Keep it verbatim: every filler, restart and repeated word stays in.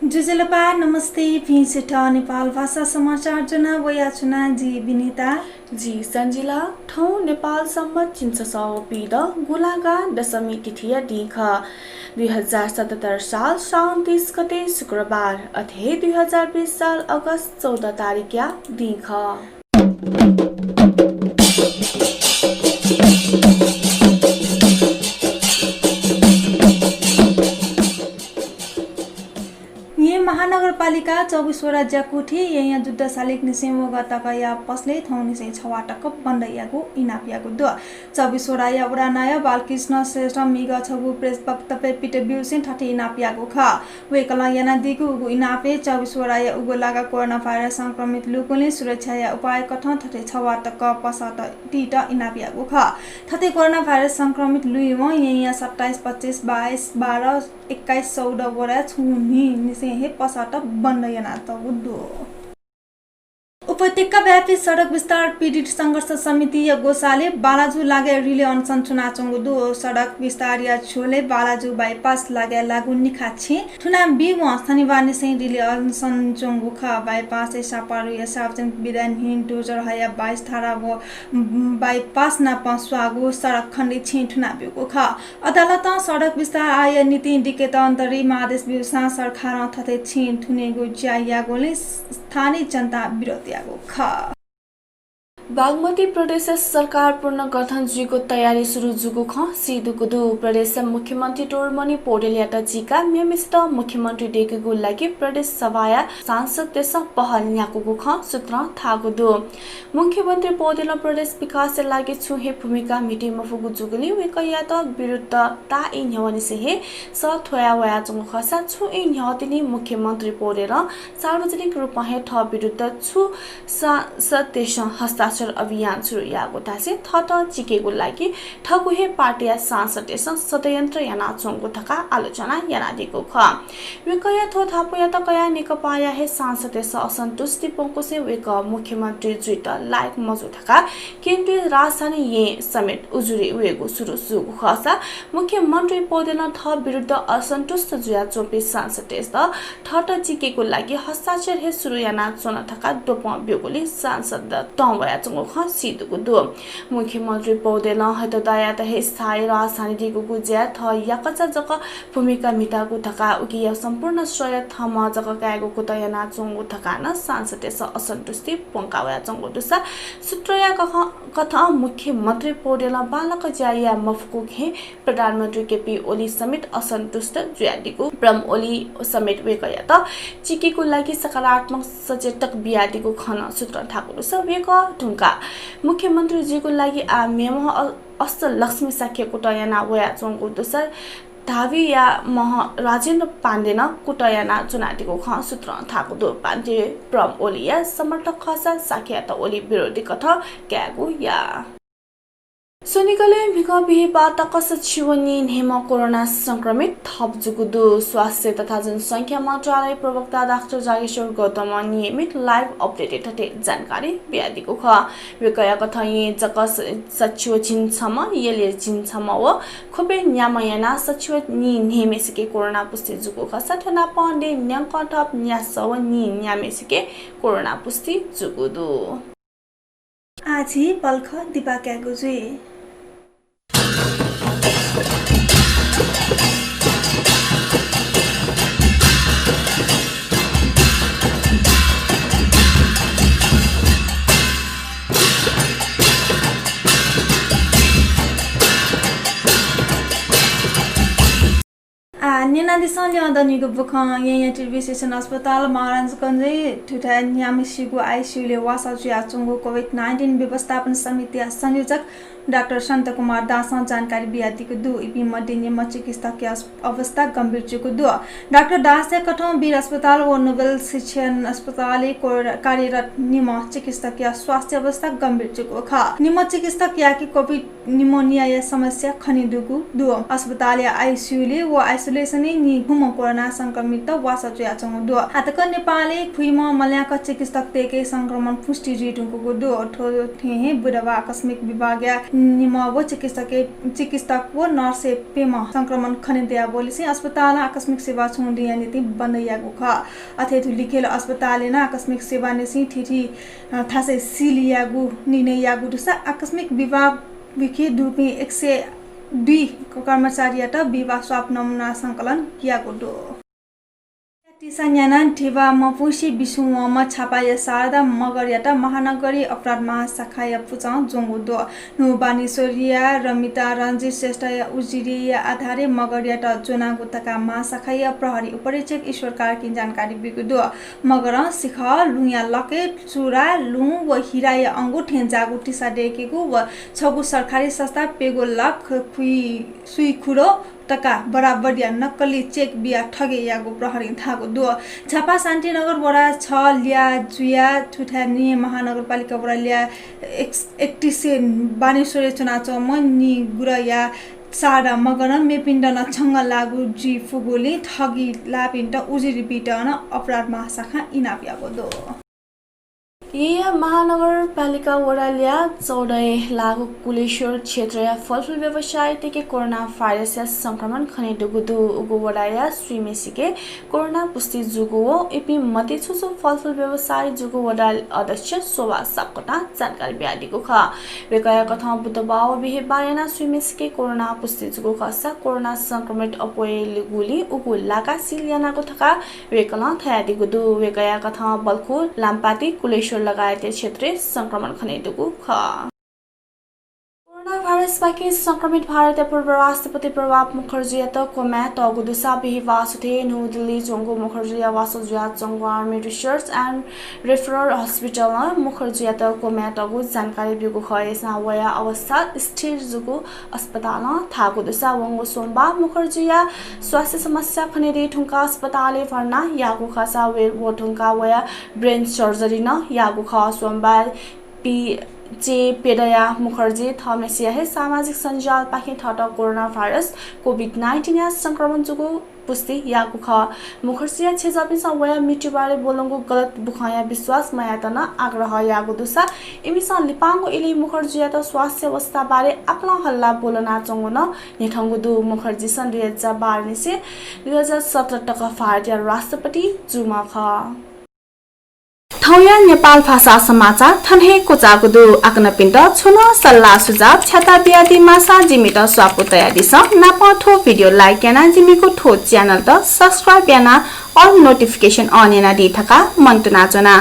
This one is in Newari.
ज्वजलपा, नमस्ते, भिं सुथ, नेपाल भाषा समाचार ज्वना वयाच्वना जि विनिता। जि सञ्जिला। थौं नेपाल सम्बत झिंछसः व पीदँ गुंलागा दशमी तिथिया दिं खः। दुई हजार सतहत्तर साल साउन तीस गते शुक्रबार, अथे हे दुई हजार बीस साल अगस्त चौध तारिखया दिं खः। येँ महानगरपालिका चौबिस वडा ज्याकुथि येँया जुद्ध सालिक निसें वगा तकया पसलय् थौंनिसें छवाः तक बन्द यायेगु इनाप याःगु दु। चौबिस वडाया वडा नायः बालकृष्ण श्रेष्ठ म्हिगः छगू प्रेस वक्तव्य पित ब्यूसें थथे इनाप याःगु खः। वय्कलं यानादीगु उगु इनापय् चौबिस वडाया उगु लागा कोरोना भाइरस संक्रमित लूगुलिं सुरक्षाया उपाय कथं थथे छवाः तक पसःत तीत इनाप याःगु खः। थथे कोरोना भाइरस संक्रमित लुइवं येँया सत्ताइस, पच्चिस, बाइस, बाह्र, एक्काइस, चौध वडाय् छुं न्हिं निसें हे पसःत बन्द यानातःगु दु। उपत्यकाव्यापी सडक विस्तार पीडित संघर्ष समितिया ग्वसालय् बालाजु लागाय् रिले अनसन च्वनाच्वंगु दु। सडक विस्तारया झ्वलय् बालाजु बाइपास लागाय् लाःगु निखा छेँ थुना बीवं शनिबार निसें रिले अनसन च्वंगु खः। बाइपासय् सापारुया सार्वजनिक विधानहीन डोजर हयाः बाइस धारा व बाइपास नाप स्वाःगु सडक खण्डी छेँ थुना ब्यूगु खः। अदालतं सडक विस्तार आय नीतिं दिकेत अन्तरिम आदेश ब्यूसां सरकारं थथे छेँ थुनेगु ज्या याःगुलिं स्थानीय जनतां विरोध याःगु खः। बागमती प्रदेशय् सरकार पुनर्गठन जुइगु तयारी सुरु जूगु खँ सीदुगु दु। प्रदेशया मुख्यमन्त्री डोरमणि पौडेलयात चीकाः मेम्हेसित मुख्यमन्त्री दयेकेगु लागि प्रदेश सभाया सांसदतय्सं पहल न्ह्याकूगु खँ सूत्रं धाःगु दु। मुख्यमन्त्री पौडेलं प्रदेश विकासया लागि छुं हे भूमिका म्हिते मफुगु जूगुलिं वय्कःयात विरुद्धता ई न्ह्यवंनिसें हे सः थ्वया वयाच्वंगु खःसा छुं ई न्ह्यवंतिनि मुख्यमन्त्री पौडेलं सार्वजनिक रूपं हे थः विरुद्ध छु सांसदतय्सं हस्ताक्षर अभियान सुरु याःगु धासें थःत चीकेगु लागि थःगु हे पार्टीया सांसदतय्सं षड्यन्त्र यानाच्वंगु धकाः आलोचना यानादीगु खः। वय्कःया थ्व धापूयात कयाः नेकपाया हे सांसदतय्सं असन्तुष्टि प्वंकुसें वय्कः मुख्यमन्त्री जुइत लायक मजू धकाः केन्द्रीय राजधानी येँ समेत उजुरी वयेगु सुरु जूगु खःसा मुख्यमन्त्री पौडेलं थः विरुद्ध असन्तुष्ट जुयाच्वंपिं सांसदतय्त थःत चीकेगु लागि हस्ताक्षर हे सुरु यानाच्वन धकाः द्वपं ब्यूगुलिं सांसद तं वयाच्वंगु खँ सीदुगु दु। मुख्यमन्त्री पौडेलं हय्तदायात हे स्थायी राजधानी दयेकूगु ज्याय् थः याकःचा जक भूमिका म्हिताःगु धकाः उकिया सम्पूर्ण श्रेय थःम्हं जक कायेगु कुतः यानाच्वंगु धकाः नं सांसदतय्सं असन्तुष्टि प्वंका वयाच्वंगु दुसा सूत्रया कथं, कथं मुख्यमन्त्री पौडेलं बांलाक ज्या याये मफुगु खँय् प्रधानमन्त्री केपी ओली समेत असन्तुष्ट जुयादीगु, ब्रह्म ओली समेत वय्कःयात चीकेगु लागि सकारात्मक सचेतक बियादीगु खँ नं सूत्रं धाःगु दुसा वय्कः धुंकाः मुख्यमन्त्री जुइगु लागि आः मेम्ह अ-, अष्टलक्ष्मी शाक्य कुतः याना वयाच्वंगु दुसा धावीया मह राजेन्द्र पाण्डे नं कुतः याना च्वनादीगु खँ सूत्रं धाःगु दु। पाण्डे ब्रह्म ओलीया समर्थक खःसा शाक्ययात ओली विरोधी कथं कायेगु याः। स्वनिगलय् म्हिगः बिहिबाः तक सछि व नीन्हय्म्ह कोरोना संक्रमित थप जूगु दु। स्वास्थ्य तथा जनसंख्या मन्त्रालय प्रवक्ता डाक्टर जागेश्वर गौतमं नियमित live update-य् थथे जानकारी बियादीगु खः। वय्कःया कथं येँय् जक स-, सछि व झिंछम्ह, यलय् झिंछम्ह व ख्वपय् न्याम्ह यानाः सछि व नीन्हय्म्हेसिके कोरोना पुष्टि जूगु खःसा थ्व नापं देय् न्यंकं थप न्यासः व नीन्याम्हेसिके कोरोना पुष्टि जूगु दु। आः झी पलख दिपाः कायेगु जुइ। आः न्यनादिसँ ल्यं दनिगु बुखँ। येँया टिभी स्टेसन अस्पताल महाराजगंजय् थुथाय् न्याम्हेसिगु आइसियूलय् वासः जुयाच्वंगु कोभिड नाइन्टिन व्यवस्थापन समितिया संयोजक डाक्टर शान्त कुमार दासं जानकारी बियादीगु दु। इपिं मध्ये निम्ह चिकित्सकया अवस्था गम्भीर जूगु दु। डाक्टर दासया कथं वीर अस्पताल व नोबेल शिक्षण अस्पतालय् कोर-, कार्यरत निम्ह चिकित्सकया स्वास्थ्य अवस्था गम्भीर जूगु खः। निम्ह चिकित्सकयाके कोभिड निमोनियाया समस्या खनेदुगु दु। अस्पतालया आइसियूलय् व आइसोलेसनय् नीखुम्ह कोरोना संक्रमित वासः जुयाच्वंगु दु। आःतक नेपालय् खुइम्ह मल्याक चिकित्सकतय्के संक्रमण पुष्टि जुइधुंकूगु दु। थ्व थें हे बुधबार आकस्मिक विभागया निम्ह व चिकित्सक चिकित्सक व नर्सय् प्यम्ह संक्रमण खने दयाबलय् अस्पतालं आकस्मिक सेवा छुं दिंया निंतिं बन्द याःगु खः। अथे धुलिखेल अस्पतालय् नं आकस्मिक सेवानिसें थीथी थासय् सिल यायेगु निर्णय याःगु दुसा आकस्मिक विभाग विखे दुपिं एक सय दुई कर्मचारीयात विभाग स्वाब नमुना संकलन याःगु दु। तिसा न्यानाः धिबा मपुसे बिस्युं वंम्ह छापाया शारदा मगरयात महानगरीय अपराध महाशाखाया पुचः ज्वंगु दु। न्हू बानेश्वरया रमिता रञ्जित श्रेष्ठया उजुरीया आधारय् मगरयात ज्वनागु धकाः महाशाखाया प्रहरी उपरीक्षक ईश्वर कार्कीं जानकारी ब्यूगु दु। मगरं सिखः, लुँया लकेट, चुरा, लुँ व हिराया अंगु थेंज्याःगु तिसा दय्केगु व छगू सरकारी संस्था प्यगू लाख खुइ सुइखुरो तका बराबरया नक्कली चेक बियाः ठगी याःगु प्रहरीं धाःगु दु। झापा शान्तिनगर वडा छ ल्याः जुया थुथाय् निं महानगरपालिका वडा ल्याः एक-, एकतिसय् बानेश्वरय् च्वनाच्वंम्ह निगुराया शारदा मगरं मेपिन्त नं छंगः लाःगु जुइ फुगुलिं ठगी लाःपिन्त उजुरी बीत नं अपराध महाशाखां इनाप याःगु दु। येँ महानगरपालिका वडा ल्याः चौधय् लाःगु कुलेश्वर क्षेत्रया फलफुल व्यवसायीतय्के कोरोना भाइरसया संक्रमण खनेदुगु दु। उगु वडाया स्वीम्हेसिके कोरोना पुष्टि जूगु व इपिं मध्ये छु छु फलफुल व्यवसायी जूगु वडा अध्यक्ष शोभा सापकोटां जानकारी बियादीगु खः। वय्कःया कथं बुधबाः व बिहिबाः यानाः स्वीम्हेसिके कोरोना पुष्टि जूगु खःसा कोरोना संक्रमित अप्वयेगुलिं उगु लाका सिल यानागु धकाः वय्कलं धयादीगु दु। वय्कःया कथं बल्खु, लामपाटी, कुलेश्वर लगायतया क्षेत्रय् संक्रमण खनेदुगु खः। कोरोना भाइरसपाखें संक्रमित भारतया पूर्व राष्ट्रपति प्रणव मुखर्जीयात कोमाय् तःगु दुसा बिहिबाः सुथय् न्हू दिल्ली च्वंगु मुखर्जीया वासः जुयाच्वंगु Army Research and Referral Hospital-ं मुखर्जीयात कोमाय् तःगु जानकारी ब्यूगु खः। अय्सां वया अवस्था स्थिर जूगु अस्पतालं धाःगु दुसा वंगु सोमबाः मुखर्जीया स्वास्थ्य समस्या खनेदी धुंकाः अस्पतालय् भर्ना याःगु खःसा व, व धुंकाः वया brain surgery नं याःगु खः। सोमबाः पीचे प्यदँया मुखर्जी थःम्हेसिया हे सामाजिक सञ्जालपाखें थःत कोरोना भाइरस COVID nineteen-या संक्रमण जूगु पुष्टि याःगु खः। मुखर्जीया छेँजःपिन्सं वया मृत्युबारे ब्वलंगु गलत बुखँया विश्वास मयायेत नं आग्रह याःगु दुसा इमिसं लिपांगु इलय् मुखर्जीयात स्वास्थ्य अवस्थाबारे आपालं हल्ला ब्वलनाच्वंगु नं न्ह्यथंगु दु। मुखर्जी सन् दुई हजार बाह्र निसें दुई हजार सत्र तक भारतया राष्ट्रपति जूम्ह खः। थौंया नेपाल भाषा समाचार थन हे क्वचाःगु दु। आकनपिन्त छुं नं सल्लाह सुझाव छ्याता बियादी माःसा जिमित स्वापू तयादिसँ। नापं थ्व video like यानाः जिमिगु थ्व channel-त subscribe यानाः all notification on यानादी धकाः मनंतुना च्वना।